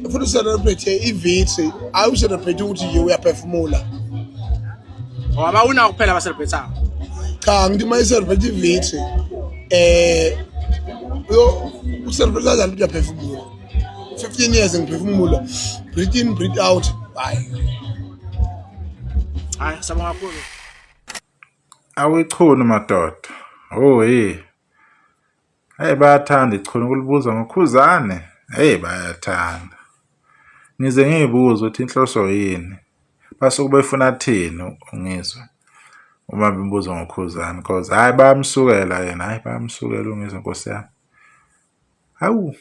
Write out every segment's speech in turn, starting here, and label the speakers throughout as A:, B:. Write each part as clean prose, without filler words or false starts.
A: Futhi ucelebrate i-victory, ayi ucelebrate ukuthi nje uyaphefumula.
B: Oh, abawina kuphela abacelebrate.
A: Cha, ngithi uma i-celebrate i-victory, uyo ucelebrate kanjani ukuthi uyaphefumula? 15 years ngiphefumula, breathe in, breathe out, hayi.
B: Hayi, sabonga kakhulu.
C: Awichunu madoda. Oh hey. Hey, bayathanda ichunu ukulibuza ngoKhuzane. Hey, bayathanda. Ngize ngiyibuze ukuthi inhloso yini. Basuke befuna thini uNgizwe uma bembuza ngoKhuzane, cause hhayi bayamsukela yena, hhayi bayamsukela uNgizwe, Nkosi yami. Hawu,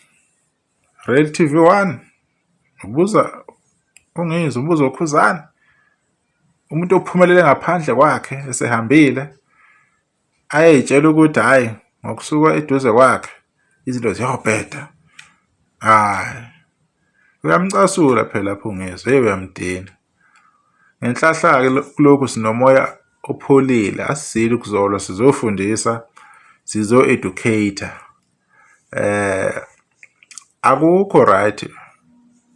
C: Real TV 1 ubuza uNgizwe, ubuza uKhuzane. Umuntu ophumelele ngaphandle kwakhe esehambile, ayeyitshela ukuthi hhayi ngokusuka eduze kwakhe izinto ziyobheda. Hhayi, uyamcasula phela lapho uNgizwe, hey, uyamdina. Ngenhlahla-ke kulokhu sinomoya opholile, asizile ukuzolwa, sizofundisa, sizo-educate-a. Akukho right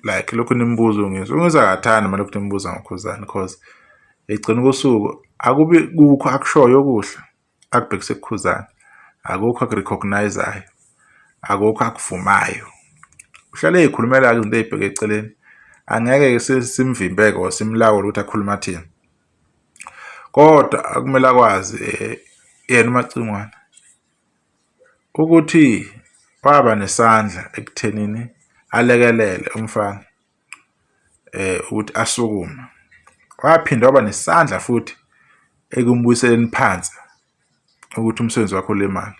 C: like lokhu nimbuza uNgizwe, uNgizwe akathandi uma lokhu nimbuza ngoKhuzani, cause egcina usuku akubi kukho akushoyo okuhle akubhekise kuKhuzani, akukho aku-recognise-ayo, akukho akuvumayo. Uhlale ey'khulumela-ke izinto ey'bheke eceleni, angeke-ke simvimbe-ke or simlawule ukuthi akhulume athini. Kodwa akumele akwazi yena uMacingwane ukuthi waba nesandla ekuthenini alekelele umfana ukuthi asukume. Waphinde waba nesandla futhi ekumbuyiseleni phansi ukuthi umsebenzi wakhe ulimale.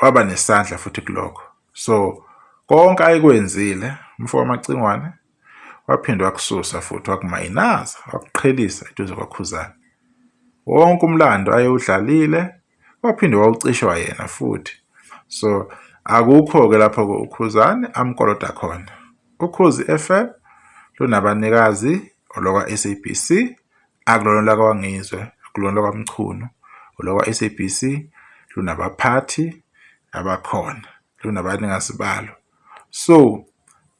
C: Waba nesandla futhi kulokho. So konke ayekwenzile umfo kaMacingwane waphinde wakususa futhi wakumayinaza, wakuqhelisa eduze kwaKhuzani. Wonke umlando ayewudlalile waphinde wawucishwa yena futhi. So akukho-ke lapho-ke uKhuzani amkoloda khona. Ukhozi FM lunabanikazi olwakwa-SABC, akulona olwakwaNgizwe, akulona olwakwaMchunu, olwakwa-SABC lunabaphathi abakhona, lunabanikazi balo. So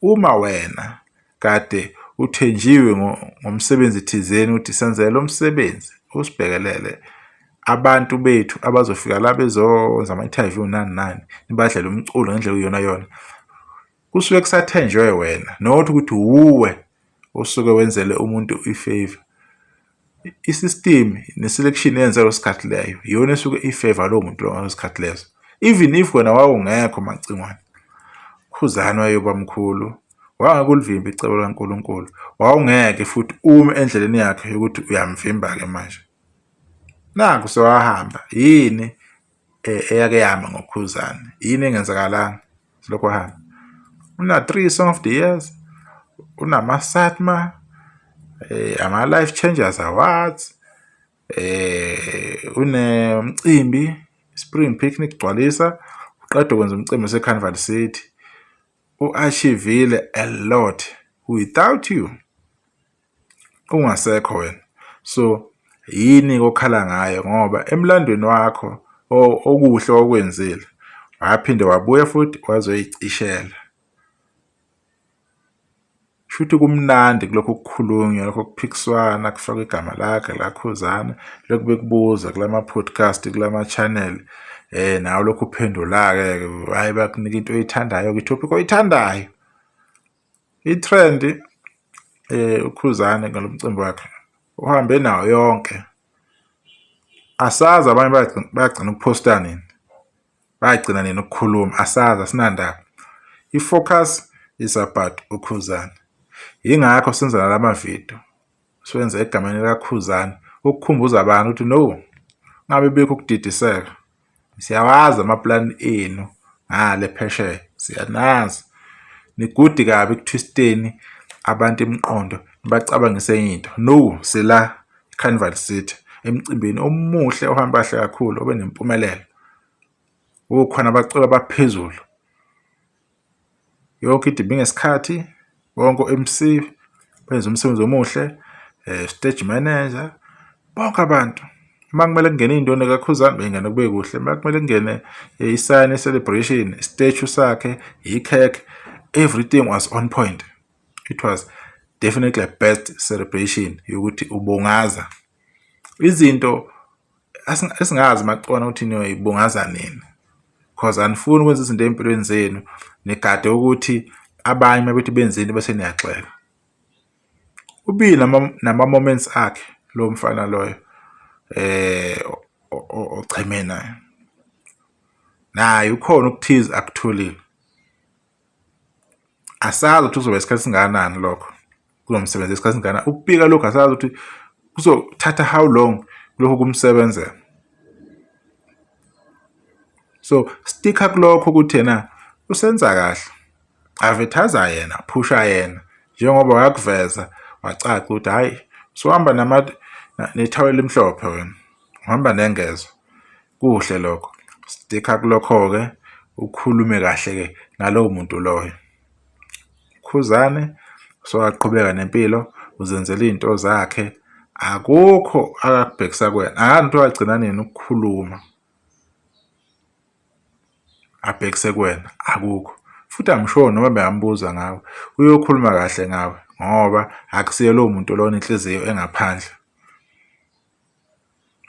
C: uma wena kade uthenjiwe ngomsebenzi thizeni ukuthi senzele lo msebenzi, usibhekelele abantu bethu abazofika la bezokwenza ama-interview nani nani, nibadlele umculo ngendlela okuyiyona yona, kusuke kusathenjwe wena, not ukuthi wuwe osuke wenzele umuntu i-favour. I-system ne-selection eyenzelwe sikhathi leyo iyona esuke i-favour lowo muntu lowo ngaleso sikhathi leso. Even if wena wawungekho Macingwane, Khuzani wayeyoba mkhulu, wawungeke ulivimbe icebo likaNkulunkulu, wawungeke futhi ume endleleni yakhe yokuthi uyamvimba-ke manje. Nakhu sewahamba, yini eyake yama ngoKhuzani? Yini engenzakalanga selokhu wahamba? Una-three Song of the Years, unama-SATMA, ama-Life Changers Awards, unemcimbi Spring Picnic gcwalisa, uqeda ukwenza umcimbi wase-Carnival City. U-achieve-ile a lot without you, ungasekho wena. So yini okhala ngayo ngoba emlandweni wakho okuhle okwenzile waphinde wabuya futhi wazoyicishela. Shuthi kumnandi kulokhu kukhulunywa, lokho kuphikiswana, kufakwe igama lakhe laKhuzani, lokhu bekubuza kulama-podcast, kulama-channel, nawe lokhu uphendula-ke, hhayi bakunika into oyithandayo-ke, i-topic oyithandayo. I-trend uKhuzani ngalo mcimbi wakhe uhambe nayo yonke. Asazi abanye bayagcina ukuphosta nini, bayagcina nini ukukhuluma, asazi, asinandaba. I-focus is about uKhuzani. Yingakho senza nalama video, siwenza egameni likaKhuzani ukukhumbuza abantu ukuthi no, ngabe bikho ukudidiseka. Siyawazi amaplani enu ngale phesheya, siyanazi. Nigudi kabi ekuthwisteni abantu imiqondo, nibacabangise enye into. No, sila eCarnival City emcimbini omuhle ohamba kahle kakhulu obe nempumelelo. Kukhona abaculi abaphezulu. Yonke into ibingesikhathi, bonke o-M_C benza umsebenzi omuhle, stage manager, bonke abantu. Uma kumele kungene iy'ntwana kaKhuzani bey'ngena kube kuhle, uma kumele kungene isayini celebration, statue sakhe, ikhekhe, Everything was on point. It was definitely a best celebration yokuthi ubungaza izinto esingazi macona ukuthi niyoyibungaza nini, because anifuni ukwenza izinto empilweni zenu, nigade ukuthi abanye mabethi benzeni bese niyaxeka. Ubile nama-moments akhe lo mfana loyo ocheme naye, naye ukhona ukuthize akutholile. Asazi ukuthi kuzoba isikhathi esingakanani lokho kuzomsebenza, isikhathi esingakanani ukubika lokhu, asazi ukuthi kuzothatha how long lokhu kumsebenzela. So sticka kulokho ukuthi yena usenza kahle, advertise yena, phusha yena, njengoba wakuveza wacaca ukuthi hhayi, usuhamba nethawula elimhlophe wena, uhamba nengezo. Kuhle lokho, sticka kulokho-ke, ukhulume kahle-ke ngalowo muntu loyo. Khuzane sowaqhubeka nempilo, uzenzela iy'nto zakhe, akukho akakubhekisa kuwena. Angazi ukuthi wagcina nini ukukhuluma abhekise kuwena, akukho. Futhi I'm sure noma bengambuza ngawe uyokhuluma kahle ngawe, ngoba akusiye lowo muntu lona inhliziyo engaphandle.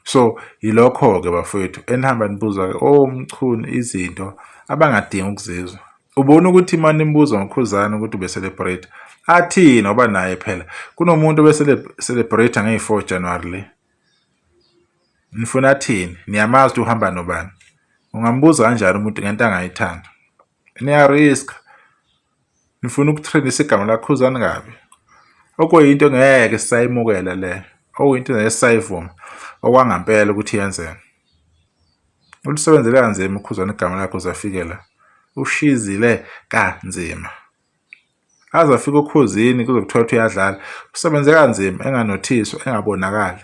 C: So yilokho-ke bafowethu enihamba nibuza-ke oMchunu izinto abangadingi ukuzizwa. Ubona ukuthi uma nimbuza ngoKhuzani ukuthi ube-celebrate athini, ngoba naye phela kunomuntu obe-celebrate ngeyi-4 January le. Nifuna athini? Niyamazi ukuthi uhamba nobani. Ungambuza kanjani umuntu ngento angayithanda? Niya-risk. Nifuna ukutrendisa igama laKhuzani kabi. Okuyinto engeke sisayimukela leyo. Okuyinto engeke sisayivuma okwangampela ukuthi yenzeke. Ulisebenzele kanzima uKhuzani igama lakhe uze afike la. Ushizile kanzima. Aze afike oKhozini kuze kuthiwa ukuthi uyadlala. Usebenze kanzima enganothiswa, engabonakali.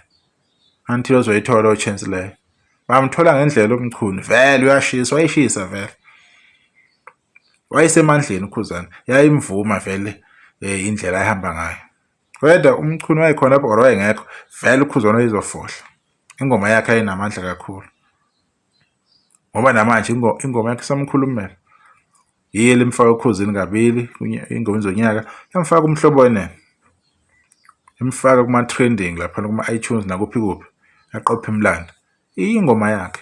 C: Until ozoyithola leyo chance leyo. Bamthola ngendlela uMchunu, vele uyashisa, wayeshisa vele. Wayesemandleni uKhuzani, yayimvuma vele indlela ayehamba ngayo. Whether uMchunu wayekhona lapho or wayengekho, vele uKhuzani wayezofohla. Ingoma yakhe yayinamandla kakhulu. Ngoba namanje ingoma yakhe isamkhulumela. Yiyo limfaka oKhozini kabili ingoma zonyaka, yamfaka uMhlobo Wenene. Imfaka kuma-trending lapha kuma-iTunes nakuphi kuphi, yaqopha imilando. Ingoma yakhe.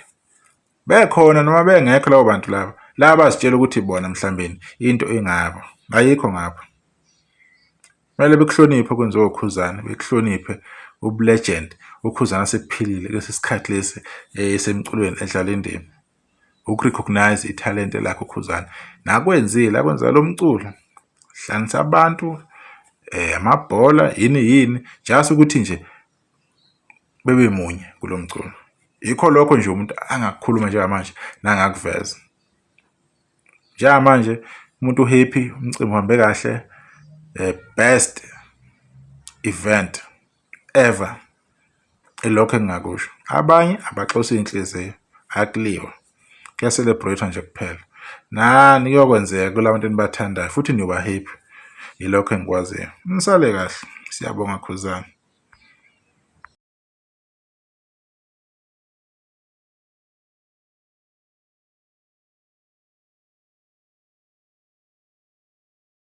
C: Bekhona noma bengekho labo bantu laba, laba bazitshela ukuthi bona mhlambeni into ingabo, ayikho ngapha. Kumele bekuhloniphe okwenziwa uKhuzani, bekuhloniphe ubu-legend. UKhuzani asekuphilile kulesi sikhathi lesi esemculweni edlala indima. Uku-recognise ithalente lakhe uKhuzani. Nakwenzile akwenza lo mculo, hlanganisa abantu, amabhola, yini yini, just ukuthi nje bebe munye kulo mculo. Yikho lokho nje umuntu angakukhuluma njengamanje nangakuveza. Njengamanje umuntu u-happy, umcimbi uhambe kahle, best event ever. Ilokho engingakusho. Abanye abaxosa iy'nhliziyo, akuliwa, kuya-celebrate-wa nje kuphela. Nani kuyokwenzeka kula bantu enibathandayo futhi niyoba happy. Yilokho engikwaziyo. Nisale kahle. Siyabonga Khuzani.